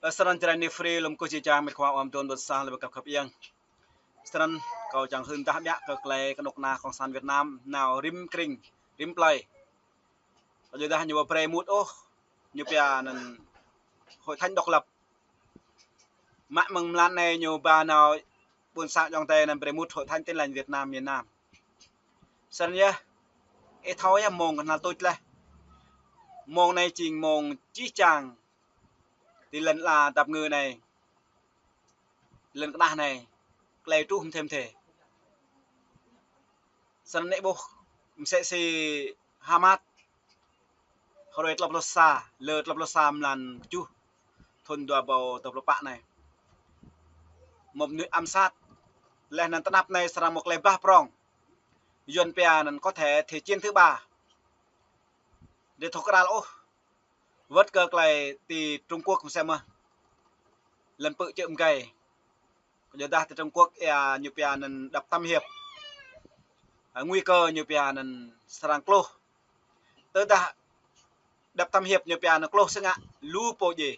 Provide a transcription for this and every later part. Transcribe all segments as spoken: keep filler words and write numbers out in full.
Ơ, snăn Jrai Nephrê lŏm kơ jih jang mĕt khua ƀôn tŭn ƀôn sang lĕ kăp khăp iăng. Snăn kâo čang hưn tah biă kơ klei kơnuk kơna Cộng sản Việt Nam nao rĭm krĭng, rĭm plơi. Kơ yua dah ñu ƀu brei mŭt ôh, ñu pia anăn Hội Thánh độc lập. Mă mơ̆ng mlan anei ñu ba nao ƀuôn sang ayŏng adei anăn brei mŭt Hội Thánh Tin Lành Việt Nam miền Nam. Snăn yơh, ih thâo yơh mông kơ hnal tuč leh. Mông anei jing mông jih jang ti lăn ala dap kngư anei, lăn kơnah anei, klei truh mthê mthê. Snăn anei ƀuh msĕ si Hamas, hruê tlâo pluh sa, lơ tlâo pluh sa mlan kjuh, thŭn dua êbâo dua pluh pă anei. Mơ̆ng mnuih ám sát, leh anăn tơnap anei srăng mâo klei blah prŏng. Yuăn pia anăn có thể thế chiến thứ ba. Drei thâo kral ôh, wăt kơ klei ti Trung Quốc msĕ mơh. Lăn pư̆ čư̆ mgei. Kơ yua dah ti Trung Quốc ia ñu pia anăn đập tam hiệp. Ơ, nguy cơ ñu pia anăn srăng kluh. Tơdah đập tam hiệp ñu pia anăn kluh si ngă lu pô djiê.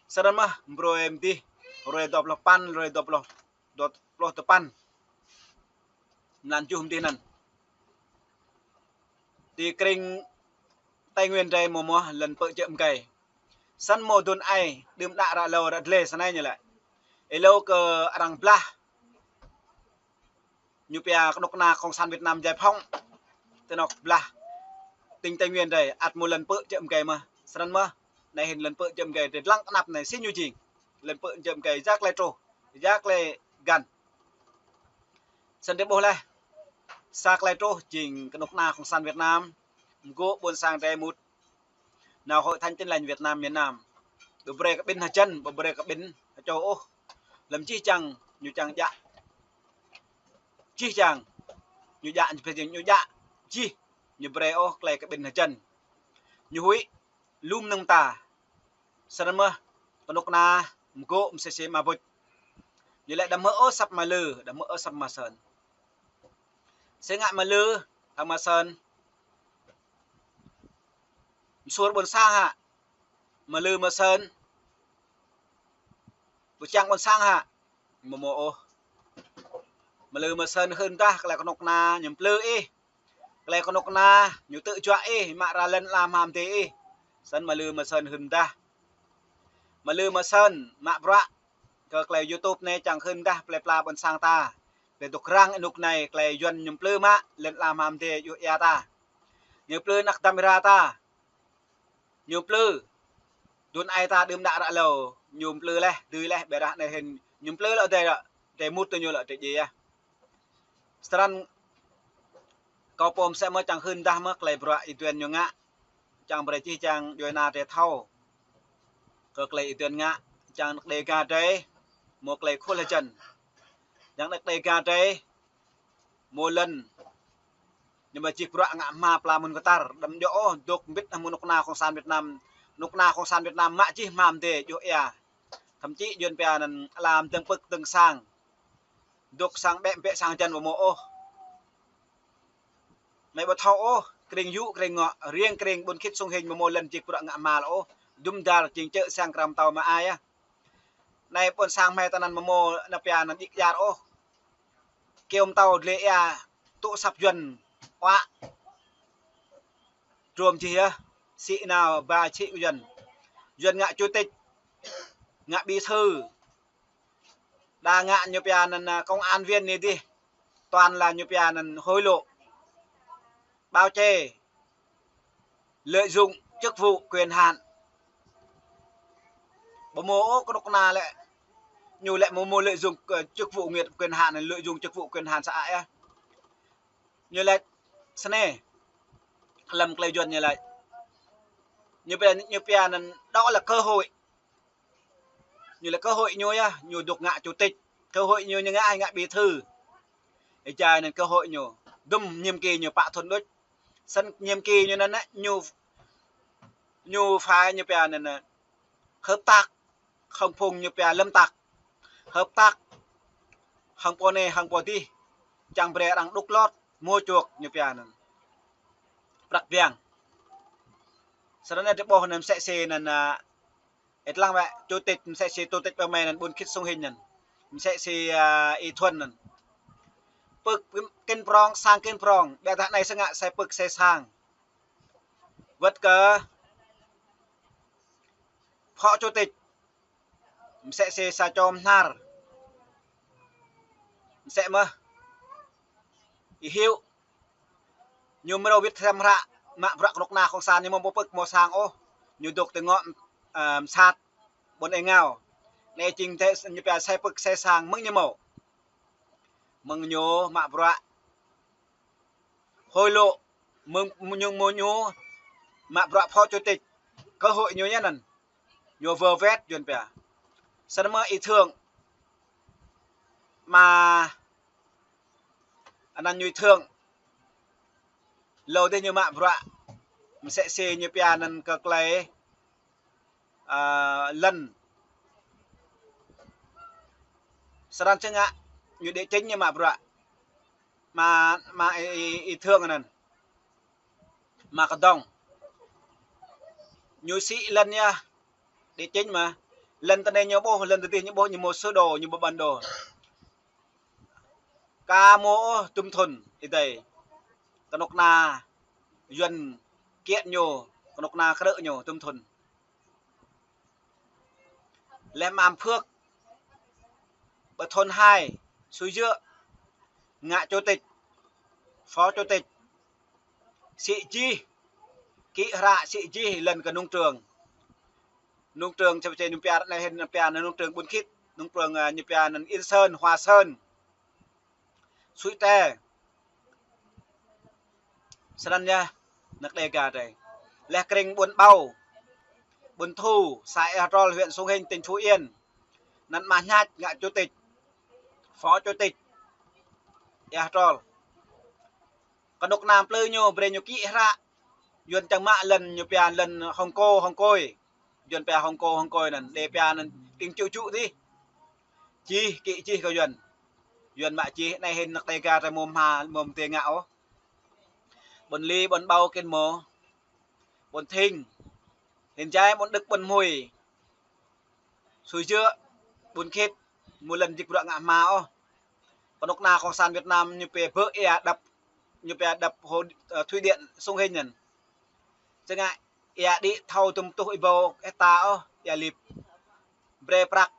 Snăn mơh, brơi mdih, hruê dua pluh păn, hruê dua pluh, dua pluh dua mlan kjuh mdih anăn. Ti krĭng Tây Nguyên drei mơ̆ mơh lăn pư̆ čư̆ mgei. Snăn mơ̆ dŭn ai, đưm đă ră lâo ră dlê snei ñu lĕ. Êlâo kơ arăng blah, ñu pia kơnuk kơna Cộng sản Việt Nam giải phóng, ti anôk blah tỉnh Tây Nguyên drei, ăt mơ̆ lăn pư̆ čư̆ mgei mơh. Snăn mơh, anei hĭn lăn pư̆ čư̆ mgei drei dlăng tơnap anei si ñu jing. Lăn pư̆ čư̆ mgei ya klei truh, ya klei găn. Snăn drei ƀuh leh, sa klei truh jing kơnuk kơna Cộng sản Việt Nam mgô̆ ƀuôn sang drei mŭt nao Hội Thánh Tin Lành Việt Nam miền Nam. Ƀu brei kơ ƀĭn hơjăn, ƀu brei kơ ƀĭn hơčô ôh. Lăm jih jang ñu čang djă. Jih jang ñu djă, ñu djă jih, ñu brei ôh klei kơ ƀĭn hơjăn. Ñu huĭ lu mơnơ̆ng mơta. Snăn mơh, kơnuk kơna mgô̆ msĕ si ama Bŭč. Ñu lĕ đăm hmư̆ ôh asăp ama Lư, đăm hmư̆ ôh asăp ama Sơn. Si ngă ama Lư, ama Sơn msur ƀuôn sang hă? Ama Lư ama Sơn ƀu čang ƀuôn sang hă? Mơ̆ mơ̆ ôh. Ama Lư ama Sơn hưn dah klei kơnuk kơna ñu mplư ih. Klei kơnuk kơna ñu tư̆ juă ih, mă ra lăn ala hma mdê ih. Snăn ama Lư ama Sơn hưn dah. Ama Lư ama Sơn mă bruă kơ klei YouTube anei čang hưn dah plei pla ƀuôn sang ta. Klei dôk răng ênuk anei klei Yuăn ñu mplư mă lăn ala hma mdê djuh ia ta. Ñu mplư anak dăm êra ta. Ñu mplư dŭn ai ta đưm đă ră lâo. Ñu mplư leh, dưi leh, ƀiădah anei hĭn ñu mplư lŏ drei lŏ, drei mŭt tơ ñu lŏ drei djiê yơh. Snăn kâo pô msĕ mơh čang hưn dah mơh klei bruă Y Duên ñu ngă. Čang brei jih jang djuê ana drei thâo kơ klei Y Duên ngă, čang anak Đêga drei mâo klei khul hơjăn. Čang anak Đêga drei mâo lăn. Ñu mă jih bruă ngă hma pla mơ̆ng kơtar, đăm djŏ ôh dôk mbĭt hăng mơ̆ng kơnuk kơna Cộng sản Việt Nam. Kơnuk kơna Cộng sản Việt Nam mă jih hma mdê djuh ia. Thậm chí Yuăn pia anăn ala mdơ̆ng pưk dơ̆ng sang. Dôk sang ƀĕ ƀĕ sang hơjăn ƀu mâo ôh. Anei ƀu thâo ôh, krĭng yŭ, krĭng ngŏ, riêng krĭng ƀuôn Khit Sông Hinh ƀu mâo lăn jih bruă ngă hma ôh. Dŭm dar jing čư̆ sang kram tâo mă ai ah. Anei ƀuôn sang hmei tơ anăn ƀu mâo nao pia anăn djik djar ôh. Kơyâo mtâo dlê ia tŭ asăp Yuăn, uă. Drôm jih yơh, sĭ nao ba sĭ Yuăn. Yuăn ngă chủ tịch, ngă bí thư. Đa ngă ñu pia anăn, à, công an viên anei dih. Toàn là ñu pia anăn hối lộ, bao che, lợi dụng chức vụ quyền hạn. Ƀu mâo ôh kơnuk kơna lĕ. Ñu lĕ mâo mâo lợi dụng, ờ, chức vụ nguyện quyền hạn, lợi dụng chức vụ quyền hạn sa ia. Ñu lĕ snei. Lăm klei Yuăn ñu lĕ. Ñu pia, ñu pia anăn đó là cơ hội. Ñu lĕ cơ hội ñu ia, ñu dôk ngă chủ tịch. Cơ hội ñu, ñu ngă ai ngă bí thư. Êjai anăn cơ hội ñu. Dŭm nhiệm kỳ ñu pă thŭn đôč. Snăn nhiệm kỳ ñu anăn ñu, ñu phải ñu pia anăn hợp tác hăng phung ñu pia lâm tặc. Hợp tác hăng pô anei hăng pô dih. Čang brei arăng đŭk lŏt, mua chuộc ñu pia anăn. Prăk biang. Snăn anei drei ƀuh anăn msĕ si anăn, à, Ih lăng wĕ, chủ tịch, msĕ si chủ tịch ƀơi mơi anŭn, ƀun khĭt Sông Hinh anŭn. Msĕ si, a, Y Thuần anŭn. Pơ̆k kĭn prong, sang kĭn prong. Ƀiădah anai sơngă sai pơ̆k sai sang. Wơ̆t kơ phó chủ tịch. Msĕ si sa čô mơhnar. Msĕ mơ̆. Y Hiu. Ñu mrâo wĭt sem hră, mă bruă kơnuk kơna Kông San, ñu mơ̆ ƀu pơ̆k mơ̆ sang ôh. Ñu dŏ tơ ngŏ, ơ, msat, ƀôn êngao. Anai jing tơ ñu pia sai pơ̆k sai sang, mơ̆ng ñu mơ̆. Mơ̆ng ñu mă bruă hối lộ, mơ̆ng ñu, mơ̆ng ñu mă bruă phó chủ tịch, cơ hội ñu yơh anŭn. Ñu vơ vét Yuan pia. Sơnăm mơ̆ Y Thượng, mă anăn ñu Y Thượng. Lu dih ñu mă bruă. Msĕ si ñu pia anăn kơ klei, a, lŏn. Sơnăm sơngă ñu đĭ čĕng ñu mă bruă. Mă, mă Y, Y, Y Thượng anăn. Mă kơdŏng. Ñu sĭ lŏn yơh. Đĭ čĕng mơ̆. Lŏn tơnai ñu ƀuh, lŏn tơdih ñu ƀuh, ñu mơ̆ sơ đồ, ñu ƀu bản đồ. Ka mơ̆ ôh tŭm thŭn, ih dơi. Kơnuk kơna Yuan kiă ñu, kơnuk kơna krư̆ ñu, tŭm thŭn. Leh mă phước, ƀơi thôn hai, sui djơ̆, ngă chủ tịch, phó chủ tịch, sĭ jih, kĭ hră sĭ jih lŏn kơ nông trường. Nông trường, čơ pơčĕ ñu pia anai hĭn, ñu pia anai nông trường ƀun khĭt, nông trường, a, ñu pia anai Yên Sơn, Hoa Sơn. Sui tê. Sơnăn yơh, năk Đêga tê. Leh krĭng ƀôn Ƀâo, ƀôn Thu, xã Ea Trol, huyện Sông Hinh, tỉnh Phú Yên. Anăn mă ñač ngă chủ tịch, phó chủ tịch Ea Trol. Kơnuk kơna plư ñu, brơi ñu kĭ hră. Yuan čang mă lŏn ñu pia lŏn Hồng Cô, Hồng Côi. Yuan pia Hồng Cô, Hồng Côi anăn, đe pia anăn, ƀing čŭ čŭ dih. Jih, kĭ jih kơ Yuan. Yuan mă jih, anai hĭn năk Đêga tê mơ̆ mha, mơ̆ tê ngă ôh. Ƀôn Ly, ƀôn Ƀâo kĭn mơ̆. Ƀôn Thinh. Hĭn jai ƀôn Đức, ƀôn Mui. Sui djơ̆, ƀun khĭt, mơ̆ lŏn jik bruă ngă hma ôh. Kơnuk kơna Kông San Việt Nam ñu pia bơ ia đập, ñu pia đập hồ, ơ, thủy điện Sông Hinh anŭn. Sơngă ia đĭ thâo tŭm tuh ih ƀâo hecta ôh, ia lip. Brơi prăk.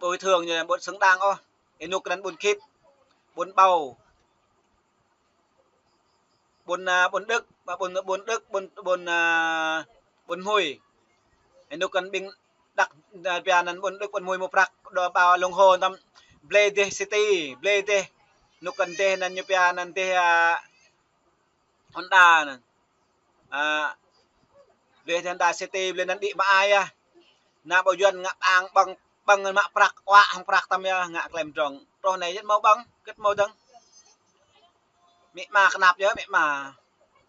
Bồi thường ñu ƀu xứng đáng ôh. Ih nŭk anăn ƀun khĭt, ƀôn Ƀâo. Ƀôn, a, ƀôn Đức, ƀôn, ƀôn Đức, ƀôn, ƀôn, a, ƀôn Mui. Ih nŭk kăn ƀing đăk, a, pia anăn ƀôn Đức, ƀôn Mui mơ̆ prăk, đơ ƀâo lông hô tăm, blơi dih city, blơi dih. Nŭk kăn dih anăn ñu pia anăn dih, a, Honda anăn. A, blơi dih Honda city, blơi anăn đĭ mă ai yơh. Ană ƀôn Yuan ngă ƀăng, ƀăng, ƀăng mă prăk, uă hăng prăk tăm yơh, ngă klem drŏng. Truh anai yơh mâo ƀăng, kĭt mâo dơ̆ng. Mĭ ma kơnăp yơh, mĭ ma.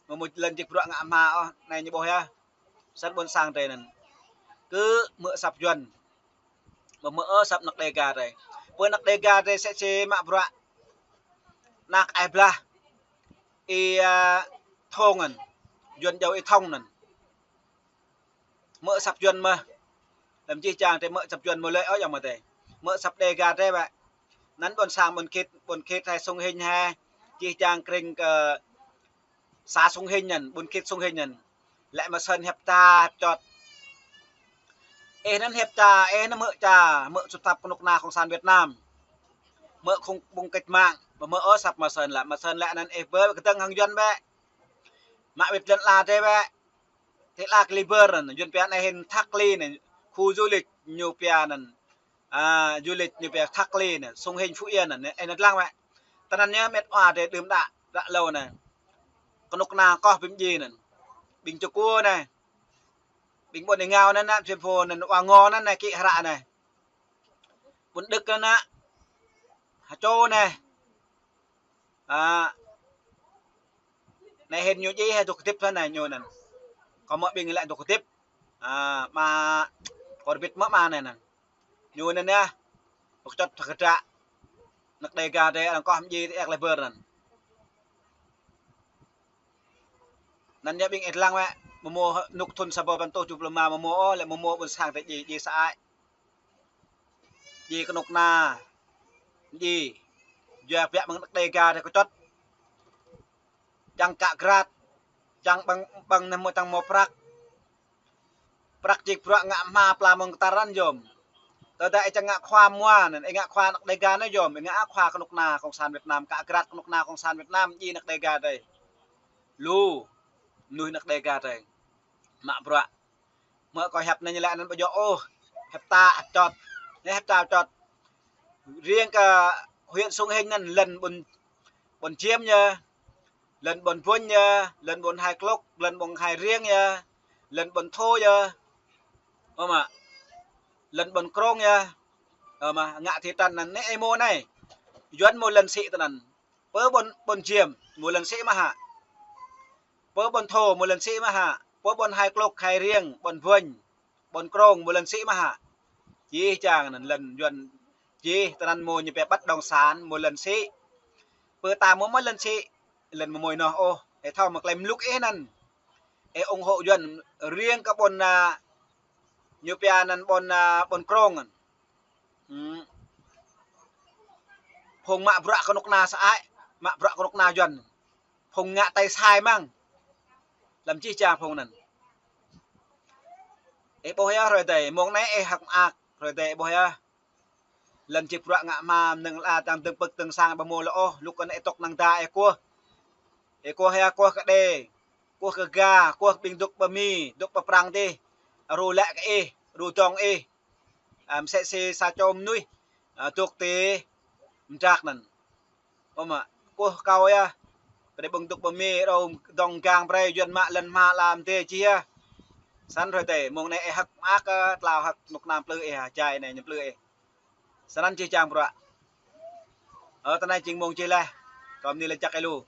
Mơ̆ mŭt lŏn jik bruă ngă hma ôh, anai ñu ƀuh yơh. Săn ƀôn sang tê anăn. Kơ mơ̆ asăp Yuan. Mơ̆ mơ̆ ơ asăp năk Đêga tê. Pơ năk Đêga tê sĕ sĕ mă bruă. Năk ai blah. Ih, a, Thong anăn. Yuan jao Ih Thong anăn. Mơ̆ asăp Yuan mơ̆. Lăm jih jang tê mơ̆ asăp Yuan mơ̆ lĕ ôh jang mơ̆ tê. Mơ̆ asăp Đêga tê ƀă. Anăn ƀôn sang ƀôn khĭt, ƀôn khĭt hai Sông Hinh hai. Jih jang krĭng kơ xã Sông Hinh anăn, ƀôn khĭt Sông Hinh anăn. Lĕ mă săn hĕp ta, hĕp čŏt. Ih anăn hĕp ta, ih anăn mơ̆ ta, mơ̆ sutăp kơnuk kơna Kông San Việt Nam. Mơ̆ khung ƀung cách mạng, mơ̆ mơ̆ ơ asăp mă săn lĕ, mă săn lĕ anăn ih bơ kơdơ̆ng hăng Yuan ƀĕ. Mă wĭt lŏn ala tê ƀĕ. Tê ala Kli Bơr anăn, Yuan pia anai hĭn Thác Kli anăn, khu du lịch ñu pia anăn. A, du lịch ñu pia Thác Kli anăn, Sông Hinh Phú Yên anăn, ih anăn lăng ƀĕ. Tơ anăn ñu mĕt wa tê đưm đă, đă lâo anăn. Kơnuk kơna koh ƀing dji anăn. Ƀing čô kua anăn. Ƀing ƀôn êngao anăn, anăn, phiên phô anăn, wa ngo anăn, anăn, kĭ hră anăn. Ƀôn Đức anăn, ha čô anăn. A, anai hĭn ñu djai hă dŏ kơdip hă anai ñu anăn. Kâo mơ̆ ƀing lĕ dŏ kơdip. A, mă kơ rbit mơ̆ mă anai anăn. Ñu anăn yơh. Pơkơčŏt pơkơdră. Năk Đêga tê arăng koh mơdjai tê ek lĕ bơr anăn. Anăn yơh ƀing ih lăng wĕ. Mơmô nuk thun sa rơbâo păn rơtuh tơjuh pluh rơma mơmô ôh, lĕ mơmô ƀôn sang tơ djai, djai sơăi. Djai kơnuk kơna. Djai. Yua biă mơ̆ng anăk Đêga tơ kơčŏt. Čang kă grat. Čang ƀơ̆ng, ƀơ̆ng anai mơ̆ čang mơ̆ prăk. Prăk jing bruă ngă hma pla mơ̆ng kơtar anŭn yom. Tơdah ih čang ngă khua mua anŭn, ih ngă khua anăk Đêga anŭn yom, ih ngă khua kơnuk kơna Cộng sản Việt Nam, kă grat kơnuk kơna Cộng sản Việt Nam, djai anăk Đêga tơ. Lu, mơnuih anăk Đêga tơ. Mă bruă. Mơ̆ kơ hiăp anai ñu lĕ anŭn ƀu djơ̆ ôh. Hiăp ta, hiăp čŏt. Anai hiăp ta čŏt. Riêng kơ huyện Sông Hinh anŭn lŏn ƀôn, ƀôn Čiêm yơh. Lŏn ƀôn Buñ yơh. Lŏn ƀôn Hai Klôk, lŏn ƀôn Hai Riêng yơh. Lŏn ƀôn Thô yơh. Ơ mă. Lŏn ƀôn Krông yơh. Ơ mă, ngă thị trấn anŭn anai ih mơ̆ anai. Yuan mơ̆ lŏn sĭ tơ anŭn. Pơ ƀôn, ƀôn Čiêm, mơ̆ lŏn sĭ mơ̆ hă. Pơ ƀôn Thô, mơ̆ lŏn sĭ mơ̆ hă. Pơ ƀôn Hai Klôk, Hai Riêng, ƀôn Buñ, ƀôn Krông, mơ̆ lŏn sĭ mơ̆ hă. Čih čang anŭn lŏn Yuan čih, tơ anŭn mơ̆ ñu pia bất động sản, mơ̆ lŏn sĭ. Pơ ta mơ̆ mơ̆ lŏn sĭ, lŏn mơ̆ mơ̆ noh ôh. Ih thâo mơ̆ klem lŭk ih anŭn. Ih ủng hộ Yuan riêng kơ ƀôn, a, ñu pia anŭn ƀôn, a, ƀôn Krông anŭn. Hmm. Phung mă bruă kơnuk kơna sơăi, mă bruă kơnuk kơna Yuan. Phung ngă tay sai mơ̆ng. Lăm čih čang phung anŭn. Ih ƀuh yơh hrơi adai, mông anai ih hơ̆k mơak, hrơi adai ih ƀuh yơh. Lŏn čih bruă ngă hma mơnơ̆ng la tang dơ̆ng pơ̆k dơ̆ng sang ƀu mơ̆ lŏ ôh, lŭk anai ih tŏk năng da ih kuah. Ih kuah yơh, kuah kơ Đê, kuah kơ Ga, kuah ƀing dŏ pơ Mi, dŏ pơ Prăng dih. Rŭ lĕ kơ ih, rŭ dŏng ih. Ăm sĕ sĕ sa čô mơnuih, a, dŏ tơ mơdrak anŭn. Ơ mă, kuh kâo yơh. Brơi ƀing dŏ pơ Mi, rŏ dŏng gang brơi Yuan mă lŏn hma lam tê čih yơh. Săn hrơi adai, mông anai ih hơ̆k mơak, a, tlao hơ̆k kơnuk kơna plư ih, a, jai anai ñu plư ih. Săn anŭn čih čang bruă. Ơ, tơ anai jing mông čih laih. Kâo bơni laĭ jăk ih lu.